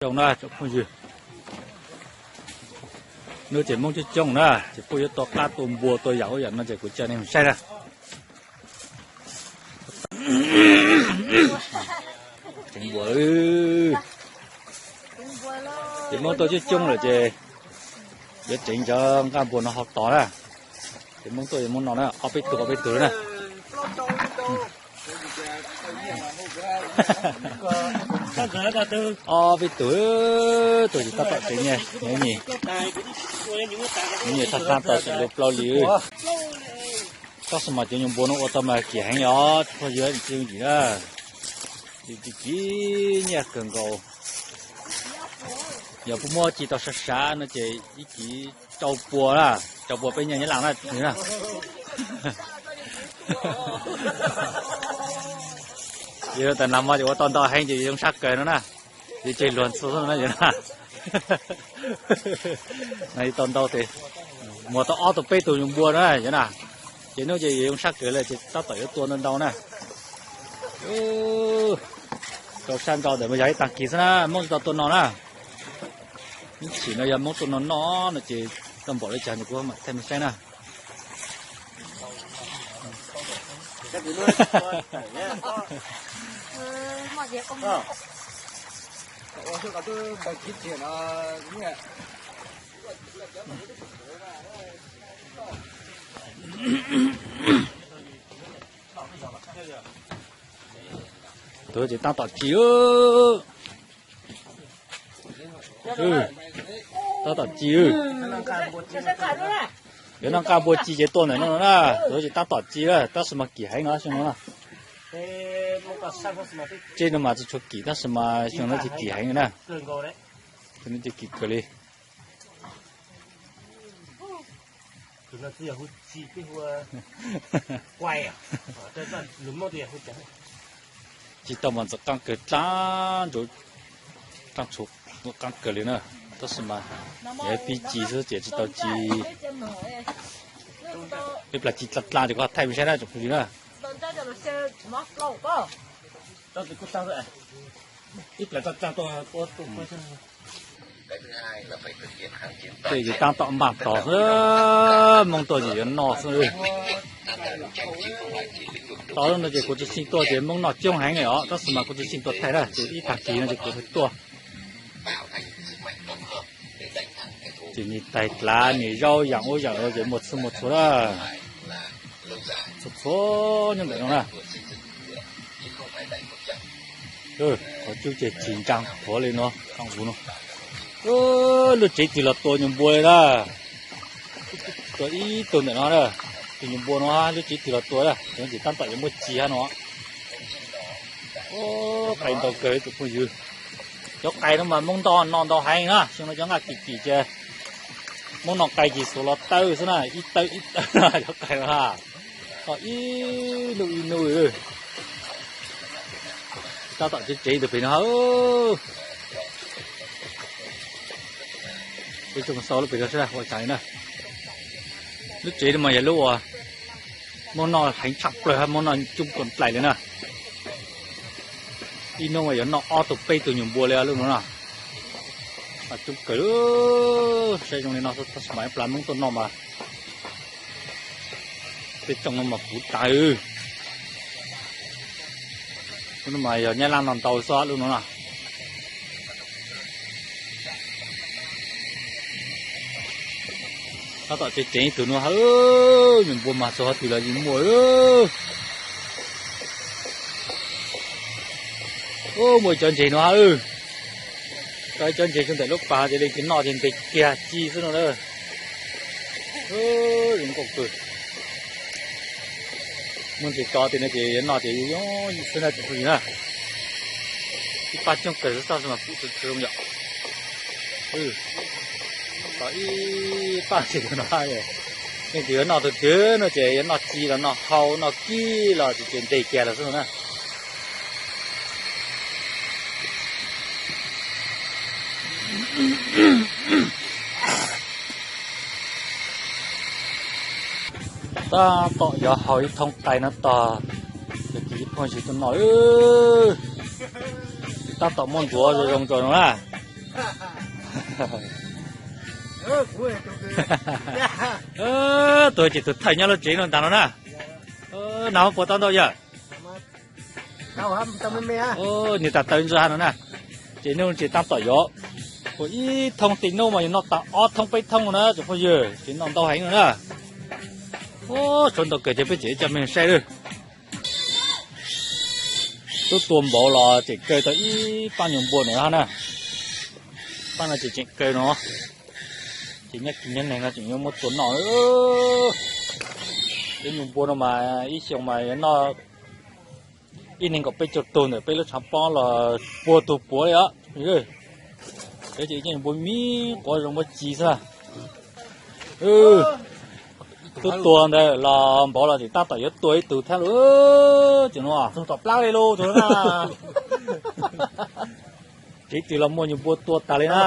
Zoo na tsoom phooj ywg, hnub ces Hmoob coob coob na, ces kuj yuav tua qab tua npua tua yam ub yam no ces kuv coj nej mus saib na. Tseev npua, ces Hmoob tuaj coob coob lawm ces yuav tseev cov nqaj npua no hau tos na. Ces Hmoob tuaj yuav Hmoob no na, ob peb tug ob peb tug na. Ob peb tug, tus tsis tab tom tseev nyiaj, nyiaj thaj thaj tau tsis luag plaub li. Tab sis mas cov nyuag npua no ua tau mas kim heev os, phooj ywg tsis yooj yim na. Kim nyiaj kawg nkaus. Yog puas muab ci tau sav sav no ces ib kiv rau pua na, rau pua peb nyiaj Nyab Laj na. Yog tas nag hmo ces ua tau ntau heev ces zoo sab kawg no na. Ces tseg luag ntxhi xwb na yog na. Nag tau ntau tes, muag tau ob tug peb tug nyuag npua na yog na. Ces hnub ces zoo sab kawg lawm ces tab tom yuav tua ntau ntau na. Rau sab nrau ntawm mas yog ib tag kis xwb na, Hmoob tsis tau tua no na. Ib chim no yog Hmoob tua no noj no ces tau npaum li cas nws kuj mam thaij nej saib na. Tus ces tab tom ci, tab tom ci. Yuav noj nqaj npua ci ces tua ntawm no no na. Tus ces tab tom ci lawm tab sis mas kim heev no xyoo no na. Tseb no mas tsis tshua kim tab sis mas xyoo no ces kim heev na. Xyoo no ces kim kawg li. Tsis tau mas ntxim qab kawg dlab ntsuav, qab ntsuav qab kawg li na. Tab sis mas yog pib ci xwb ces tsis tau ci. Ib plag ci dlab dlab ces kuv thaij me saib na tsoom phooj ywg na. Ib plag dlab dlab. Tej ces tab tom npaj tos xwb, Hmoob tuaj ces yuav noj xwb. Tau lub no ces kuv tsis xyeej tuaj ces Hmoob noj coob heev os, tab sis mas kuv tsis xyeej tuaj thaij na, ces ib tag kis no ces kuv thiaj tuaj. Ces niag tais dlav niag zaub yam ub yam no ces muaj txhua muaj txhua na. Txhua txhua nyob ntawm no na. Qhov cub ces tsis ntsaa qhuav li no, qab npua no. Lub tsev twg los tua nyuag npua li na. Tua ib tug ntawm no na, tus nyuag npua no lub tsev twg los tua na, ces tab tom yuav muaj ci hab no. Qai ntau kawg tus phooj ywg. Cov qai no mas Hmoob noj ntau heev na, xyoo no cov nqaj kim kim ces Hmoob noj qai ces xuas los tawb xwb na, ib tawb ib tawb cov qai no. Ib nub ib nub. Tab tom tsev tsev tus pem no. Peb tsoo sau lub pem no seb ua cas li na. Lub tsev no mas yog lub uas Hmoob noj heev tshaj plaws hab Hmoob noj coob kawg dlaim li na. Ib hnub mas yuav noj ob tug peb tug nyuag npua li lub no na. Coob kawg, saib zoo li no tab sis mas ib plag Hmoob tuaj noj mas tej tsoom no mas puv tas. Lub no mas yog Nyab Laj noj ntau xwb lub no na. Tab tom tsev tsev ib tug no, nyuag npua mas txog qhov twg los yeej muaj. Muaj ib cov ntses no, tso ib cov ntses rau ntawm lub pas ces leej twg noj ces ntes kiag ci xwb no na. Zoo nkauj kawg. Muaj ntses tso tim no ces yuav noj ces yooj yim xwb na tsoom phooj ywg na. Ib pab coob kawg xwb tab sis mas puv tsis zoo yom. Tso ib pab ntses no, leej twg yuav noj tug twg no ces yuav noj ci los noj hau noj kib los ces ntes kiag los xwb na. Tab tom yuav hau ib thoob qai no tog, ces ib phooj ywg tuaj noj. Tab tom muab ntxuav zoo zoo tso no na. Tus ces tus thawj nyob lub tsev no ntag no na. Nag hmo puas tau ntau yawg? Niag tas taw ntsa ha no na. Ces nub tsis tab tom yuav, puas ib thoob tej nub mas yuav noj tag ob thoob peb thoob na tsoom phooj ywg, ces noj ntau heev no na. Tshuav ntau kawg ces peb tseem coj mej saib lawm. Twb tua npaum los tseem kaw tau ib pab nyuag npua no na. Pab no ces tseem kaw no, ces nyob kis nyob neeg no tseem yuav muab tua noj. Cov nyuag npua no mas ib xyoos mas yuav noj ib neeg nkaum peb caug tug ntawm peb lub tshav pob los puag tug puav li os. Cov ces cov nyuag npua me quav zoo npua ci xwb. Twb tua ntawd los npaum los tseem tab tom yuav tua ib tug thiab lauj. Tseem no tom plab li lauj. Tsev twg los muaj nyuag npua tua tas li na.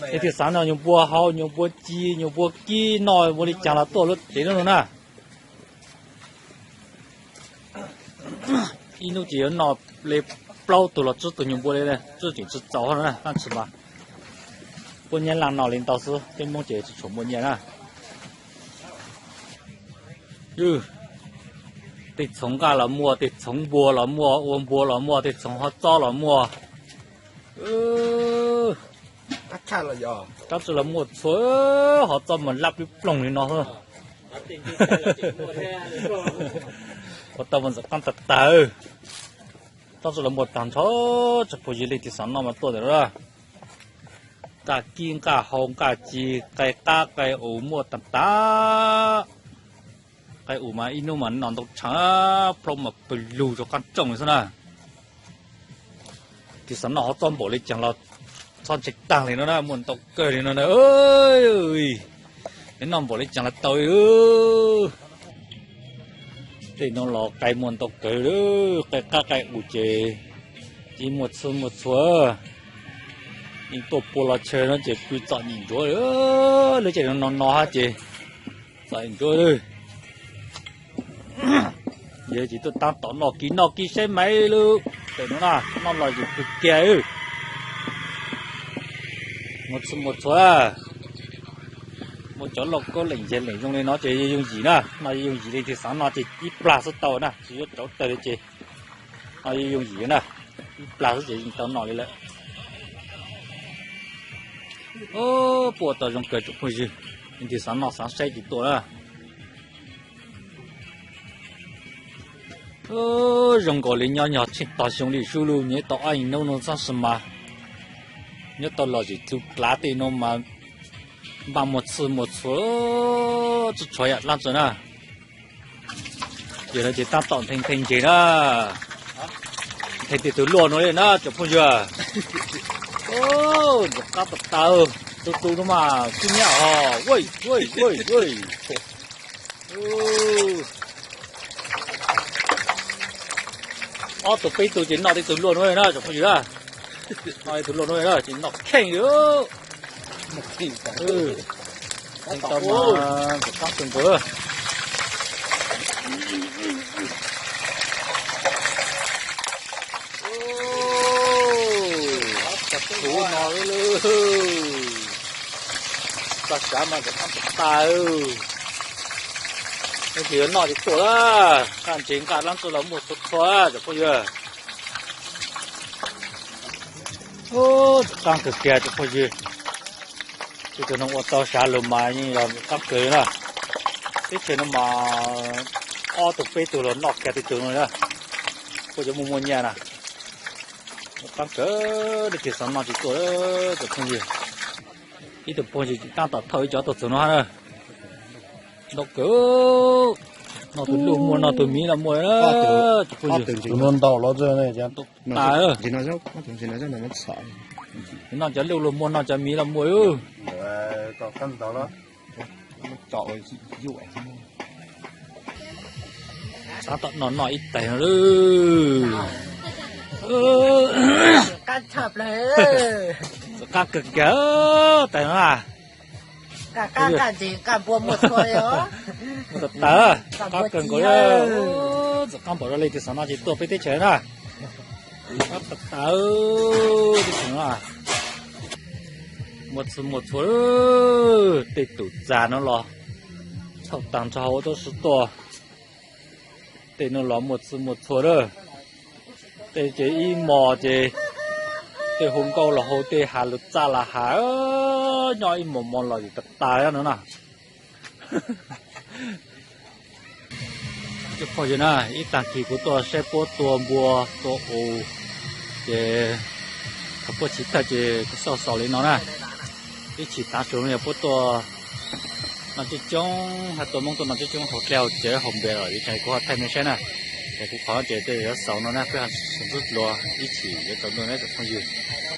Leej twg xav noj nyuag npua hau nyuag npua ci nyuag npua kib noj ua li cas los tuaj lub tsev no na. Ib hnub ces yuav noj li plaub tug los tsib tug nyuag npua li, tsib tseem tsis txaus na, tab sis mas puab nyab laj noj li ntau xwb, peb Hmoob ces tsis tshua muaj nyiaj na. Tej txhoov nqaj los muaj, tej txhoov npua los muaj, ua npua los muaj, tej txhoov hov txob los muaj. Tab sis los muaj txhua, hov txob mas lab ploog li no xwb. Ua tau mas ntxim qab tag tag. Tab sis los muaj tag nrho, tsis pom yog leej twg xav noj mas tuaj ntawm no. Nqaj kib nqaj hau nqaj ci, qe qab qe us muaj tag tag. Qe us mas ib hnub mas noj ntau tshav, plaub mas pw lug rau qab rooj li xwb na. Tus xav noj hov txob npaum li cas los txhob ntshai tag li no na, muaj ntau kawg li no na. Yuav noj npaum li cas los tau. Tej no los qe muaj ntau kawg, qe qab qe us ces yeej muaj txhua muaj txhua. Yeej tuaj puag los chaw no ces pw txom nyem ntsuav, lub caij no no hab ces txom nyem ntsuav. Yog ces tuaj tab tom noj kis noj kis saib maiv lub tawm no na, noj los yus pw kiag. Muaj txhua muaj txhua, muaj cov lauj kaub leem yag leem zoo li no ces yooj yim na, noj yooj yim li. Tus xav noj ces ib plag xwb tau na, tsis yuav rauv taws li ces noj yooj yim na, ib plag xwb ces yeej tau noj li lawm. Puab ua tau zoo kawg tsoom phooj ywg, leej twg xav noj xav saib ces tuaj na. Zoo nkaus li nyob nyog tsheej tog xyoo li sub lug nyob tau ob hnub no tab sis mas nyob tau los zim txug plav tej no mas npaj muaj txhua muaj txhua, tsis tshuav yam dlaab tsi na. Ces no ces tab tom nthe nthe ntses na, nthe tej tug luaj no li na tsoom phooj ywg. Ntxim qab tas tas, tu tu no mas kub nyab os. Ob tug peb tug ces noj tej tug luaj no na tsoom phooj ywg na. Noj tej tug luaj no na ces noj kheej li. Tau mas ntxim qab kawg nkaus. Tsuv no, txog sav mas ntxim qab tas tas. Leej twg yuav noj ces tuaj lawm, nqaj ntses nqaj dlaab tsi los muaj txhua txhua tsoom phooj ywg. Ntxim qab kawg kiag tsoom phooj ywg. Tej tug no ua tau sav lug mas yeej yog ntxim qab kawg na. Teb chaws no mas ob tug peb tug los noj kiag tej tug no na. Kuj yuav muaj muaj nyiaj na. Ntxim qab kawg, leej twg xav noj ces tuaj tsoom phooj ywg. Ib tug phooj ywg tab tom thauj ib co tuaj txug no na. Ntau kawg, noj tus luj muaj, noj tus miv los muaj. Tus no ntau los tas. Noj cov luj los muaj, noj cov miv los muaj. Tab tom noj noj ib taig no lawm. Ntxim qab kawg kiag taig no na. Muaj tas tas, qab kawg nkaus. Ntxim qab npaum li tus xav noj ces tuaj peb teb chaws na. Tawv tawv, muaj txhua muaj txhua, tej tus txag no los txhaum tag nrho ua tuab si tuaj. Tej no los muaj txhua muaj txhua lawm. Tej ces ib mos ces tej hu nkauj los hu, tej has lus txaj los has, nyob ib mos mos los yus tas tas no na. Cov phooj ywg na, ib tag kis kuv tuaj saib puab tua npua tua us, ces thaum puab chiv tag ces kuv xauj xaus li no na. Ib chim tav su no yog puab tuaj noj coob coob, hab tua Moob tuaj noj coob coob hauv dlej hauv cawv hauv npe los yuav tseem kuv ho thaij mej saib na. Ces kuv qhov no ces tej yuav xaus no na, peb ho sib ntsib dlua ib chim yuav tsaus ntuj na cov phooj ywg.